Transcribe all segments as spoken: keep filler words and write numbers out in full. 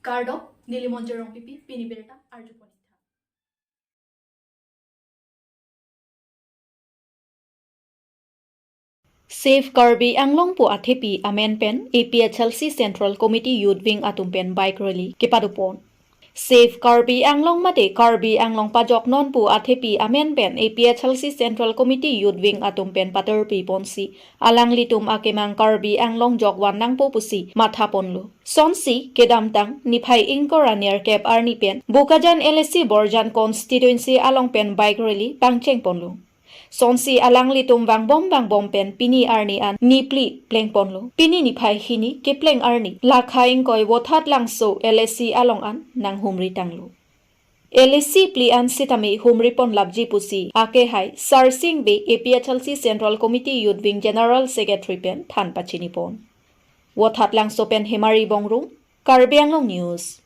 Kardom, neli Monjir Rongpipi, pini birta arjupon-ik tha. Save Karbi Anglong pu athepi amen pen A P H L C Central Committee Youth Wing atum pen bike rally kepadopon. Save Karbi Anglong mate Karbi Anglong pajoknon pu athepi amen pen A P H L C Central Committee Youth Wing atum pen paterpiponsi alanglitum akemang Karbi Anglong jokvan nangpo pusi mathaponlo. Sonsi kedamtang niphai ingkoi ra nerkep arni pen Bokajan L A C Borjan constituency along pen bike rally pangchengponlo. Sonsi alanglitum vangbom vangbom pen pini arni an niphli plengponlo. Pini niphai hini kepleng arni Lakha ingkoi Vothatlangso L A C along an nanghumri tanglo. L A C phli an sitame humriponlapji pusi akehai Sarsing Bey, A P H L C Central Committee Youth Wing General Secretary pen than pachinipon. Vothatlangso pen Hemari Bongrung, Karbi Anglong News.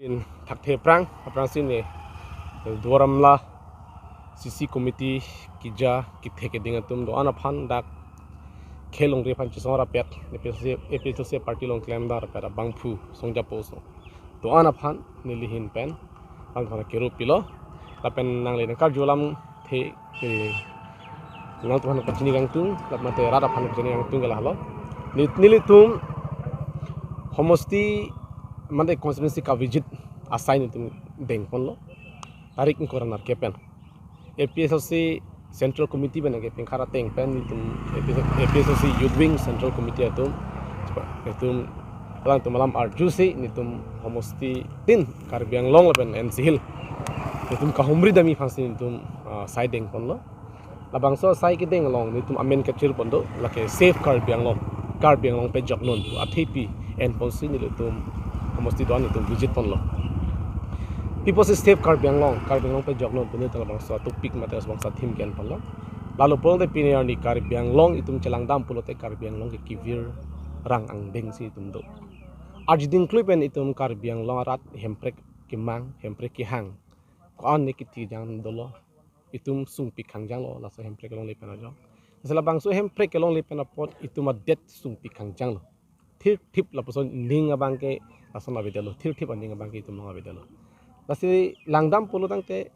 Pini thakthe aphrang, aphrangsi ne Duar Amla C C committee keja kethe keding atum do-an aphan dak khei longri aphan chesong rapet, A P H L C, A P H L C party along klemdar rapet abangphu songjapo so do-an aphan neli ahin pen, an aphan kero pilo. Lapen nangli nangkarju alamthe, eh, nangtum aphan pachini kangtung, lap mate rat aphan pachini kangtung ke lahelo. Ni-, nelitum homosti mate constituency kavisit asai nelitum dengponlo. Tarik ingkoi ra nerkep pen A P H L C Central Committee pen ke pengkhara teng pen nelitum A P H L C, A P H L C Youth Wing Central Committee atum, nelitum alangtum alam arjusi nelitum homosti tin Karbi Anglong lapen N C Hill nelitum kahumri damji aphansi nelitum, ah, asai dengponlo. Labangso asai kedeng along nelitum amen kachirpon do, lake Save Karbi Anglong, Karbi Anglong pejoknon pu athepi enponsi nelitum homosti do-an nelitum visit ponlo. Pi pusi Save Karbi Anglong, Karbi Anglong pejoknon pu nelitum labangso topic mate labangso theme ke-enponlo. Lalo pulote pini arni Karbi Anglong itum chelangdam pulote Karbi Anglong ke kevir rang angdengsi itum do. Arjuding klui pen itum Karbi Anglong arat Hemprek kemang, Hemprek kehang, ko-an ne kithi jang dolo, itum sungpik hangjanglo laso Hemprek kelongle pen ajok. Lasi labangso Hemprek kelongle pen apot itum adet sungpik hangjanglo. Thirthip lapuson ning abang ke lason avedetlo, thirthip aning abang ke itum long avedetlo. Lasi langdam pulo tangte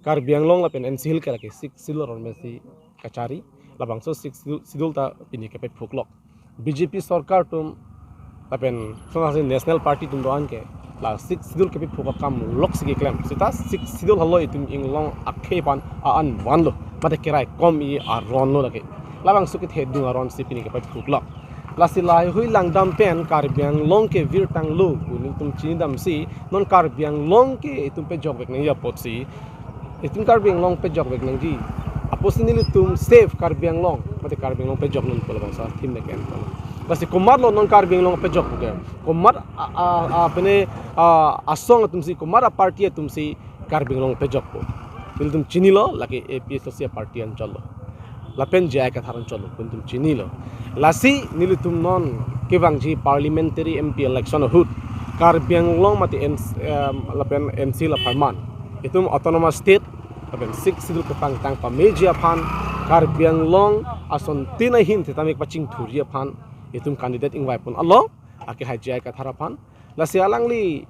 Karbi Anglong lapen N C Hill ke lake Sixth Schedule aron pensi kachari. Labangso Sixth Schedule, Schedule ta pini kepaphuklok. B J P sorkar atum lapen sonasi National Party atum do-an ke la Sixth Schedule kepaphuk akam loksi keklem. Seta Sixth Schedule halo itum inglong akhei aphan a-an vanlo, mate keraikom-i aronlo lake. Labangso kethedung aronsi pini kepaphuklok. Lasi laheihui langdam pen Karbi Anglong kevir tanglo pu nelitum chinidamsi non Karbi Anglong ke itum pejokvek nangji apotsi, itum Karbi Anglong pejokvek nangji apotsi nelitum Save Karbi Anglong, mate Karbi Anglong pejoknon pu labangso theme ne ke-enpon. Lasi komatlo non Karbi Anglong pejok ke, komat a, a, a, pene, a, asong atumsi, komat aparty atumsi Karbi Anglong pejokpo, nelitum chinilo, lake A P H L C party anchotlo lapen J I Kathar anchotlo pu nelitum chinilo. Lasi nelitum non kevangji parliamentary M P election ahut Karbi Anglong mate N-, em, lapen N C Hill apharman itum autonomous state lapen Sixth Schedule kepangtang pameji aphan, Karbi Anglong ason tin ahin sitame pachingthurji aphan itum candidate ingvaipon alo, akehai J I Kathar aphan. Lasi alangli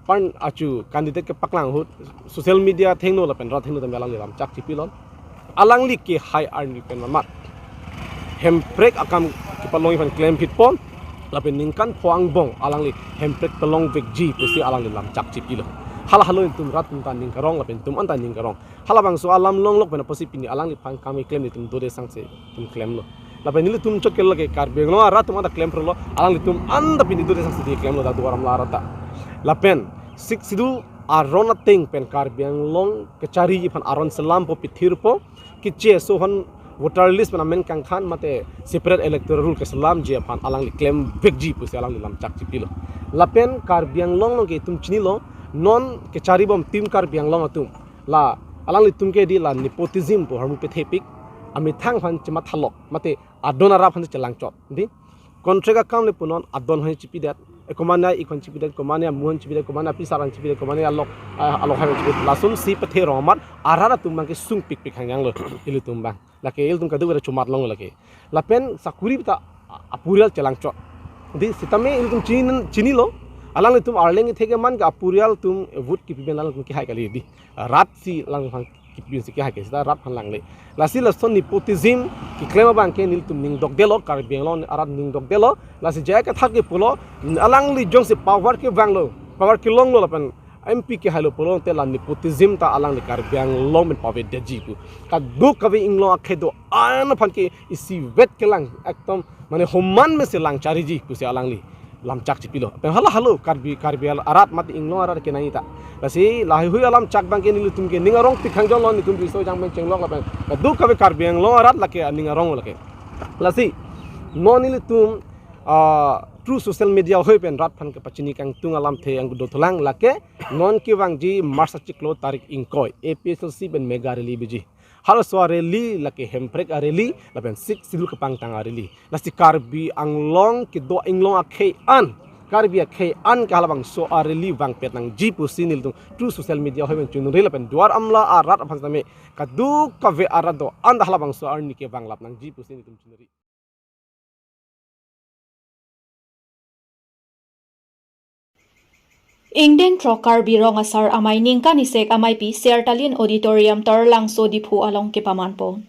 pan achu candidate kepaklang ahut social media athengno lapen rat athengno tame alangli lam chak chipilon. Alangli kehai arni pen mamat Hemprek akam kepalongji aphan klemphitpon, lapen ningkan pho angbong alangli Hemprek palongvekji pusi alangli lam chak chipilo. Hala halo itum rat atum ta ning karong lapen itum anta ning karong. Halabangso alam longlok pen apotsi pini alangliphan kam keklem nelitum dode sangse itum klemlo. Lapen nelitum chot ke lake Karbi Anglong arat atum anta klemprolo, alanglitum anta pini dode sangse neli klemlo dak Duar Amla arat ta. Lapen Sixth Schedule aron ateng pen Karbi Anglong kechari aphan aron selampo, pithirpo, keche ason voter list pen amen kangkhan mate separate electoral roll keselamji aphan alangli klemvekji pusi alangli lam chak chipilo. Lapen Karbi Anglong along ke itum chinilo, non kecharibom Team Karbi Anglong atum la alanglitum ke di la nepotism pu ahormu pethepik, amethang aphan chemathalok mate adon arap aphan chelangchot, di contract akam le punon adon aphan chipidet, e komane a-ik aphan chipidet, komane amu aphan chipidet, komane apisar aphan chipidet, komane alok, ah, alok aphan chipidet, lasonsi pethe rong amat arat atum abang ke sungpikpik hangjanglo ilitum abang. Lake ilitum kadokave ta chomat long lake. Lapen sakuri ta a-, apurial chelangchot. Di sitame ilitum chini, chinilo. Alanglitum arleng itheke man ke apurial atum vote kipi pen alanglitum kehai kali di. Rat si alanglitum kipi si kehai ke seta rat aphan langle. Lasi lason nepotism keklem abang ke nelitum ning dokdelo, Karbi Anglong arat ning dokdelo. Lasi J I Kathar ke pulo, alangli jongsi power kevanglo, power kelonglo lapen M P kehailo pulote la nepotism ta alangli Karbi Anglong pen pavedetji pu. Kadokave inglong akhei do-an aphan ke isivet kelang, ekdom mane homan mesi lang chariji pusi alangli lamchak chipilo. Pen hala halo Karbi, Karbi al-, arat mate inglong arat ke nangji ta. Lasi lahai hui alamchak abang ke nelitum ke ning arong pikhang jonglo, netum riso jang pen chenglok lapen kadokave Karbi Anglong arat lake ning arong lake. Lasi non nelitum, ah, through social media ahoi pen rat aphan kepachini kangtung alamthe angdo thulang lake non kevangji March achiklo tarik ingkoi A P H L C pen mega rally biji. Halaso a-rally lake hemprek a-rally lapen Sixth Schedule kepangtang a-rally. Lasi Karbi Anglong kedo inglong akhei an, Karbi akhei an ke halabangso a-rally vangpet nangji pusi nelitum through social media ahoi pen chunri lapen Duar Amla arat aphan sitame kadokave arat do-an ta halabangso arni ke vanglap nangji pusi nelitum chunri. Ingdeng throk Karbi Rong Asar Amei ningkan isek ameipi Sertalin Auditorium Taralangso Diphu along kepamanpon.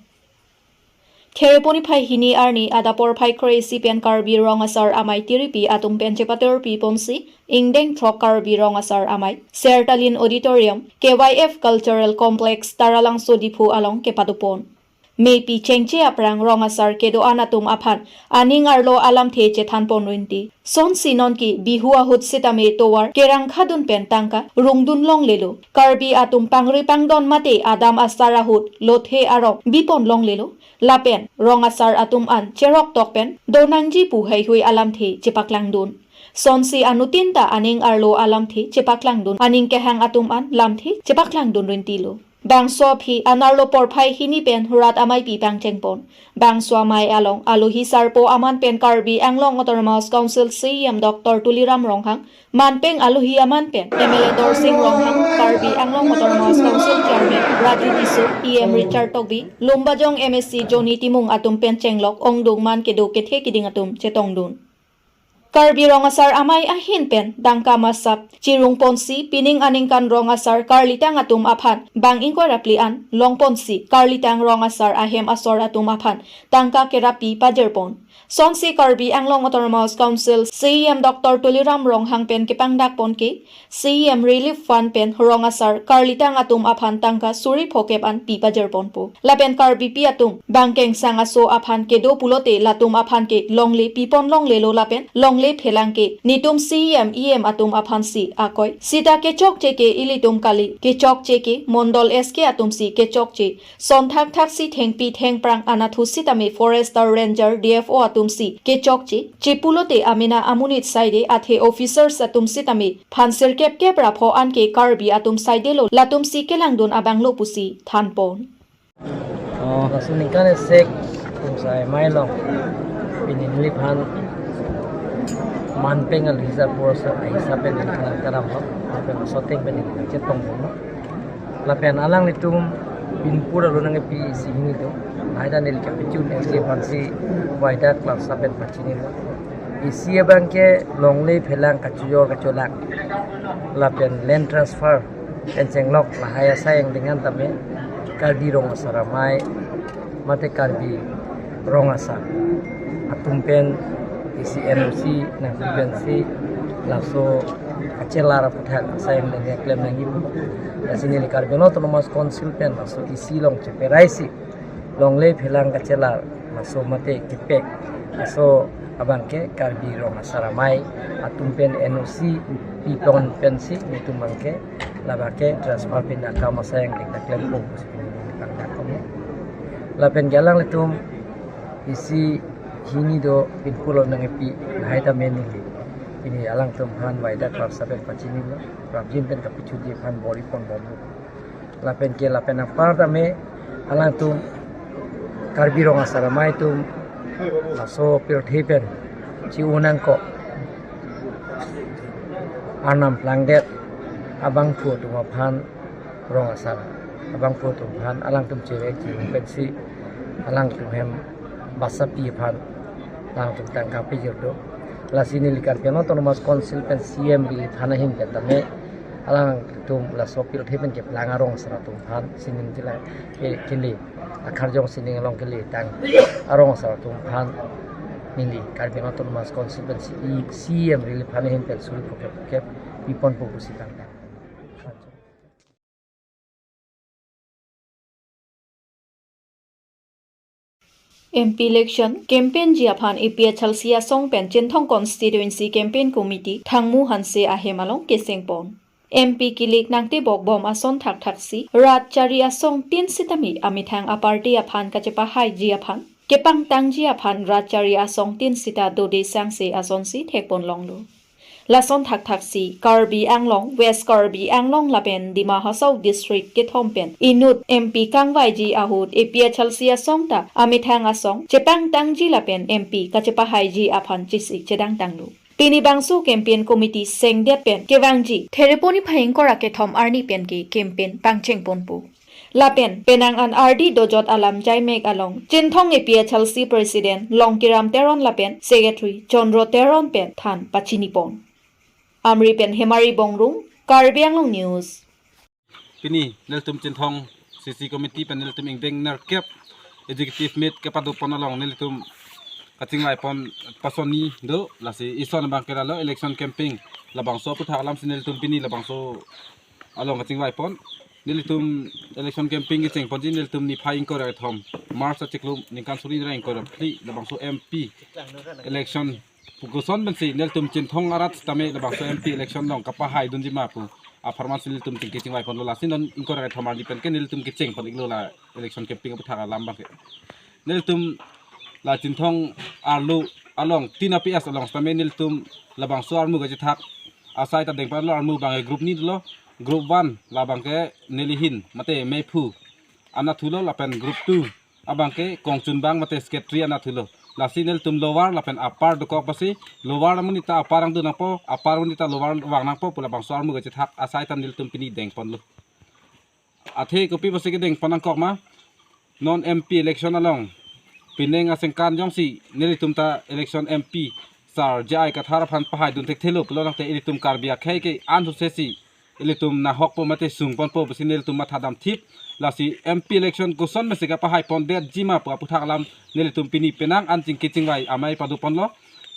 Khereponi phai hini arni adap porphai kre-isi pen Karbi Rong Asar Amei tiripi atum pen chepaterpi ponsi ingdeng throk Karbi Rong Asar Amei Sertalin Auditorium K Y F Cultural Complex Taralangso Diphu along kepadopon. Mepi chengche aphrang rong asar kedo-an atum aphan aning arlo alamthe chethanpon rinti. Sonsi nonke Bihu ahut sitame tovar kerangkhadun pen tangka rungdun longlelo. Karbi atum pangri pangdon mate adam asar ahut lothe arong bipon longlelo. Lapen rong asar atum an cherok tok pen donangji pu heihui alamthe chepaklangdun. Sonsi anutin ta aning arlo alamthe chepaklangdun, aning kehang atum an lamthe chepaklangdun rintilo. Bangso aphi anerlo porphai hini pen rat ameipi pangchengpon. Bangso amei along alohi sarpo aman pen Karbi Anglong Autonomous Council C E M Doctor Tuliram Ronghang, manpeng alohi aman pen M L A Dorsing Ronghang, Karbi Anglong Autonomous Council Chairman Raju Tisso, E M Richard Tokbi, Lumbajong M A C Johnny Timung atum pen chenglok ongdung man kedo kethe kiding atum chetongdun. Karbi Rong Asar Amei ahin pen tangka masap chirungponsi pining aningkan rong asar karlitang atum aphan bang ingkoi ra phli an longponsi karlitang rong asar ahem asor atum aphan tangka kerapi pajirpon. Sonsi Karbi Anglong Autonomous Council C E M Doctor Tuliram Ronghang pen kepangdakpon ke C E M Relief Fund pen rong asar karlitang atum aphan tangka suri phokep an pi pajirponpo. Lapen Karbipi atum bang kengsang aso aphan kedo pulote latum aphan ke longle pipon longlelo lapen longle phelang ke netum C E M E M atum aphansi akoi. Sita kechokche ke ilitum kali, kechokche ke Mondol S K atumsi kechokche. Sonthak thaksi thengpi thengphrang anatthu sitame Forester, Ranger, D F O atumsi kechokche. Chipulote amena amonit saide athe officers atum sitame phan sirkep kep ra pho anke Karbi atum saidelo, latumsi kelangdun abanglo pusi thanpon. Oh, laso ningkan isek tumsai amei along pini neliphan manpeng alohi sarpo asar ahisap pen neliphan karam lo, lapen soteng pen neliphan chetongdunlo. Lapen alanglitum binpur alo nangkepi isi hini do. Lahai ta neli kapachun S K aphansi waida club sap pen pachinilo. Isi abang ke longle phelang kachojor kacholak lapen land transfer pen chenglok lahai asai angdeng an tame Karbi Rong Asar Amei mate Karbi Rong Asar atum pen isi N O C nangpi pensi laso kachelar aputhak asai angdeng keklem nangji pu. Lasi neli Karbi Anglong Autonomous Council pen laso isi along cheperaisi longle phelang kachelar laso mate kepek laso abang ke Karbi Rong Asar Amei atum pen N O C pipon pensi netum abang ke labang ke transfer pen akam asai angdeng ta klempo pusi pini neli pangdak kami. Lapen ke alanglitum isi hini do binpur alo nangkepi lahai ta menili. Pini alangtum aphan waida club sap pen pachinilo. Prapjin pen kapichuji aphan bor-iponbomlo. Lapen ke lapen apar tame alangtum Karbi Rong Asar Amei atum laso pirthe pen chi-o nangkok. Arnam plangdet abangphu atum aphan rong asar abangphu atum aphan alangtum chevek chirung pensi alangtum hem basapi aphan alangtum tangka pejir do. Lasi neli Karbi Anglong Autonomous Council pen C M Relief Fund ahin pen tame alangtum laso pirthe pen keplang arong asar atum aphan sining jila ke kele akarjong sining along kele tang arong asar atum aphan neli Karbi Anglong Autonomous Council pen C E, C M Relief Fund ahin pen suri phokep phokep pipon po pusi tangtang. M P election campaign ji aphan A P H L C asong pen Chinthong Constituency Campaign Committee Thangmu Hanse ahem along kesengpon. M P kilik nangtebok bom ason thakthak si rat chari asong tin sitame amethang aparty aphan kachepahai ji aphan kepangtang ji aphan rat chari asong tin sita dode sangse asonsi thekpon longlo. Lason thakthak si Karbi Anglong, West Karbi Anglong lapen Dima Hasao District kethom pen inut M P kangvaiji ahut A P H L C asong ta amethang asong chepangtangji lapen M P kachepahaiji aphan chesik chedangtanglo. Pini bangso campaign committee sengdet pen kevangji Thereponi phai ingkoi ra kethom arni pen ke campaign pangchengponpo. Lapen penang an ardi dojot alam jaimek along Chinthong A P H L C President Longkiram Teron lapen Secretary Chandra Teron pen than pachinipon. Amri pen Hemari Bongrung, Karbi Anglong News. Pini nelitum Chinthong C C Committee pen nelitum ingdeng nerkep executive meet kepadopon along nelitum kachingvaipon pasoni do, lasi ison abang ke lalo election campaign labangso aputhak alam si nelitum pini labangso along kachingvaipon. Nelitum election campaign kechengponji nelitum niphai ingkoi ra kethom March achiklo ningkan suri ra ingkoi ra phli labangso M P election pu koson pensi nelitum Chinthong arat sitame labangso M P election along kapahaidunji ma pu apharman si nelitum chingki chingvaiponlo, lasi non ingkoi ra kethom arni pen ke nelitum kechengpon-iklo la election campaign aputhak alam abang ke. Nelitum la Chinthong arlo along tin a P S along sitame nelitum labangso armu kachethak asai ta dengponlo. Armu abang ke group ni lo, group one labang ke nelihin mate meiphu anatthu lo, lapen group two abang ke kongchunbang mate secretary anatthu lo. Lasi nelitum lower lapen upper dokok basi lower amonit ta upper angdun nangpo, upper amonit ta lower vang nangpo pu labangso armu kachethak asai ta nelitum pini dengponlo. Athe kopi basi kedengpon nangkok ma, non M P election along pining asengkan jongsi nelitum ta election M P sar J I Kathar aphan pahaidun thekthelo pulo tangte ilitum Karbi akhei ke an suse si ilitum nahokpo mate sungponpo pusi nelitum mathadam thip. Lasi M P election koson pensi kapahaipondetji ma pu aputhak alam nelitum pini penang an chingki chingvai amei padoponlo.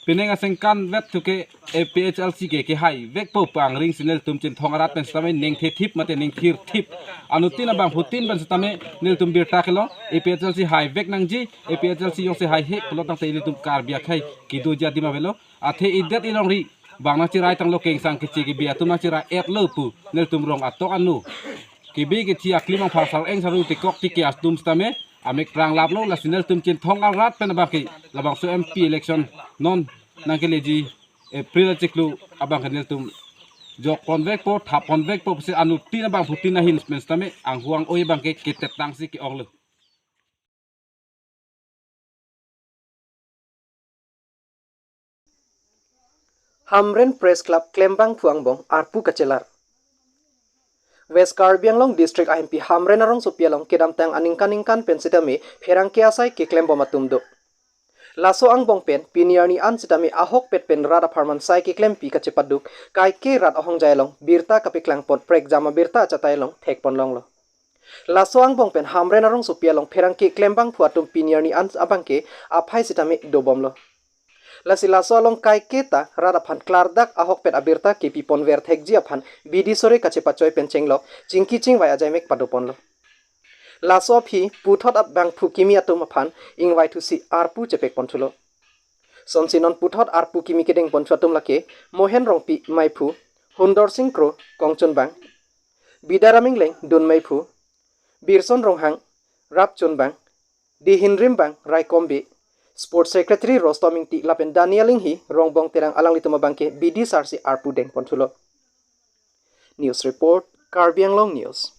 Pining asengkan vet thu ke A P H L C ke kehaivekpo pu angring si nelitum Chinthong arat pen sitame ningthe thip mate ningthir thip. Anuttin abangphutin pen sitame nelitum birta kelo, A P H L C haivek nangji, A P H L C jongsi haihek pulo tangte ilitum Karbi akhei kedoji adim avelo. Athe idet ilongri bang nangchirai tanglo, kengsang keche kebi atum nangchirai-etlo pu nelitum rong atok anu kebi kethi aklim angphar sar-eng saru tekok tike atum sitame amek pranglaplo. Lasi nelitum Chinthong arat pen abang ke labangso M P election non nangkeleji April achiklo abang ke nelitum jokponvekpo, thapponvekpo pusi anuttin abangphutin ahin pen sitame anghu ang-oi abang ke ketet tangsi ke-onglo. Hamren Press Club klembangphu angbong arpu kachelar. West Karbi Anglong District ahempi Hamren arongsopi along kedamtang aningkan ningkan pen sitame pherangke asai keklembom atum do. Laso angbong pen pini arni an sitame ahokpet pen rat apharman sai keklempi kachepaduk kaike rat ahongjai along birta kapeklangpon prekjam abirta achatai along thekpon longlo. Laso angbong pen Hamren arongsopi along pherangke klembangphu atum pini arni an abang ke aphai sitame dobomlo. Lasi laso along kaike ta rat aphan klardak ahokpet abirta kepiponver thekji aphan bidi sore kachepachoi pen chenglok chingki chingvai ajaimek padoponlo. Laso aphi puthot abangphu kimi atum aphan ingvaithusi arpu chepekponthulo. Sonsi non puthot arpu kimi kedengponthu atum lake Mohen Rongpi meiphu, Hundor Sing Kro kongchunbang, Bidaram Ingleng dun meiphu, Birson Ronghang rapchunbang, Dihinrim Bang raikombi, Sports Secretary Rostom Ingti lapen Daniel Inghi, Rongbong Terang alanglitum abang ke bidi sarsi arpu dengponthulo. News report, Karbi Anglong News.